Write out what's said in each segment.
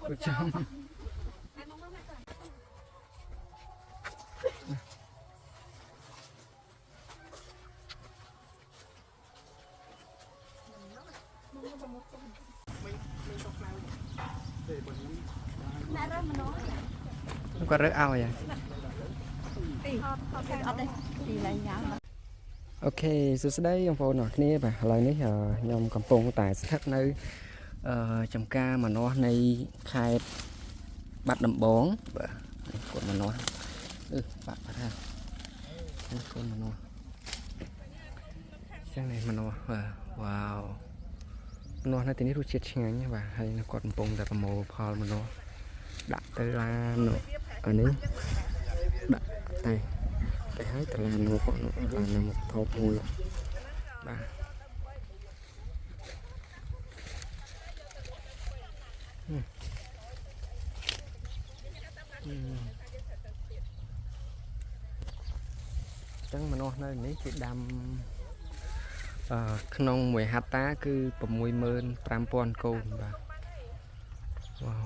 ដូចចំ គាត់រើសឲ្យហ៎ អត់ទេទីឡើងញ៉ាំ OK សួស្តីបងប្អូនអរគ្នាបាទឥឡូវនេះខ្ញុំកំពុងតែស្ថិតនៅចំការម្នាស់នៃខេត្តបាត់ដំបងបាទនេះកូនម្នាស់អឺបាក់បាត់ហើយនេះកូនម្នាស់ចឹងនេះម្នាស់បាទវ៉ាវម្នាស់នៅទីនេះរសជាតិឆ្ងាញ់ណាស់បាទហើយគាត់កំពុងតែប្រមូលផលម្នាស់ដាក់ទៅឡាននោះអានេះដាក់តែ តែហើយតឡាននោះគាត់នោះឡាននៅមុខថប់មួយបាទហឹមហឹមចឹងមនុស្សនៅនេះគេដាំក្នុងមួយហត្តាគឺ65,000កូនបាទវ៉ាវ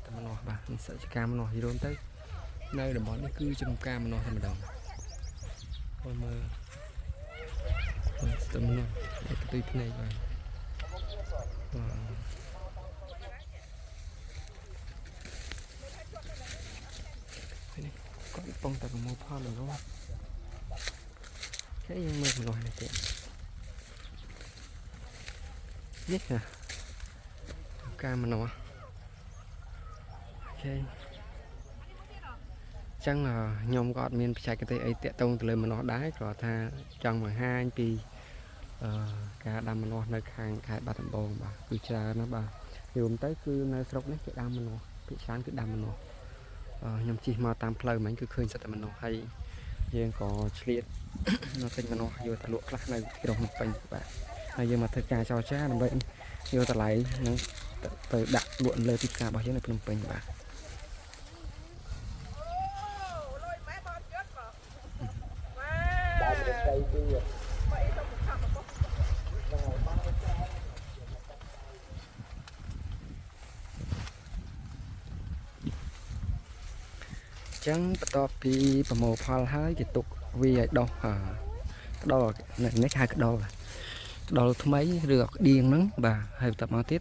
តែមនុស្សបាទនេះសិច្ចកម្មមនុស្សយល់ទៅ នៅតំបន់នេះគឺចំការម្នាស់តែម្ដងមើលមើលមើលស្ទឹមម្នាស់តែផ្ទុយភ្នែកបាទបាទនេះគាត់កំពុងតែប្រមូលផលម្នាស់គេយើងមើលម្នាស់នេះទៀតនេះណាការម្នាស់ OK ចឹងខ្ញុំក៏អត់មានបច្ចេកទេសអីតាក់ទងទៅលើម្នាស់ដែរគ្រាន់ថាចង់បង្ហាញពីអឺការដាំម្នាស់នៅខាងខេត្តបាត់ដំបងបាទគឺច្រើនណាស់បាទរួមទៅគឺនៅស្រុកនេះគេដាំម្នាស់ភាគច្រើនគឺដាំម្នាស់ខ្ញុំជិះមកតាមផ្លូវមិញគឺឃើញសិតតែម្នាស់ហើយយើងក៏ឆ្លៀត នៅទិញម្នាស់យកទៅលក់ខ្លះនៅទីក្រុងភ្នំពេញបាទហើយយើងមកធ្វើការចរចាដើម្បីយកតម្លៃនឹងទៅដាក់លក់លើទីផ្សាររបស់យើងនៅភ្នំពេញបាទ ចឹងបន្ទាប់ពីប្រមូលផលហើយគេទុកវាឲ្យដុះក្ដុលនេះគេហៅក្ដុលក្ដុលថ្មីឬអាក្ដៀងហ្នឹងបាទហើយបន្ទាប់មកទៀត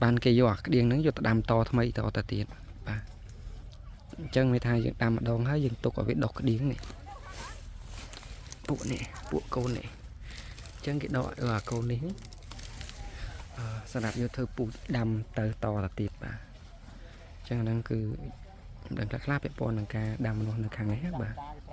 បានគេយកអាក្ដៀងហ្នឹងយកទៅដាំតថ្មីតទៅទៀតបាទអញ្ចឹងមានថាយើងដាំម្ដងហើយយើងទុកឲ្យវាដុះក្ដៀងនេះពួកនេះពួកកូននេះអញ្ចឹងគេដកអាកូននេះសម្រាប់យកធ្វើពូជដាំទៅតទៅទៀតបាទអញ្ចឹងហ្នឹងគឺខ្ញុំដឹងខ្លះៗពាក់ព័ន្ធនឹងការដាំម្នាស់នៅខាងនេះណាបាទ។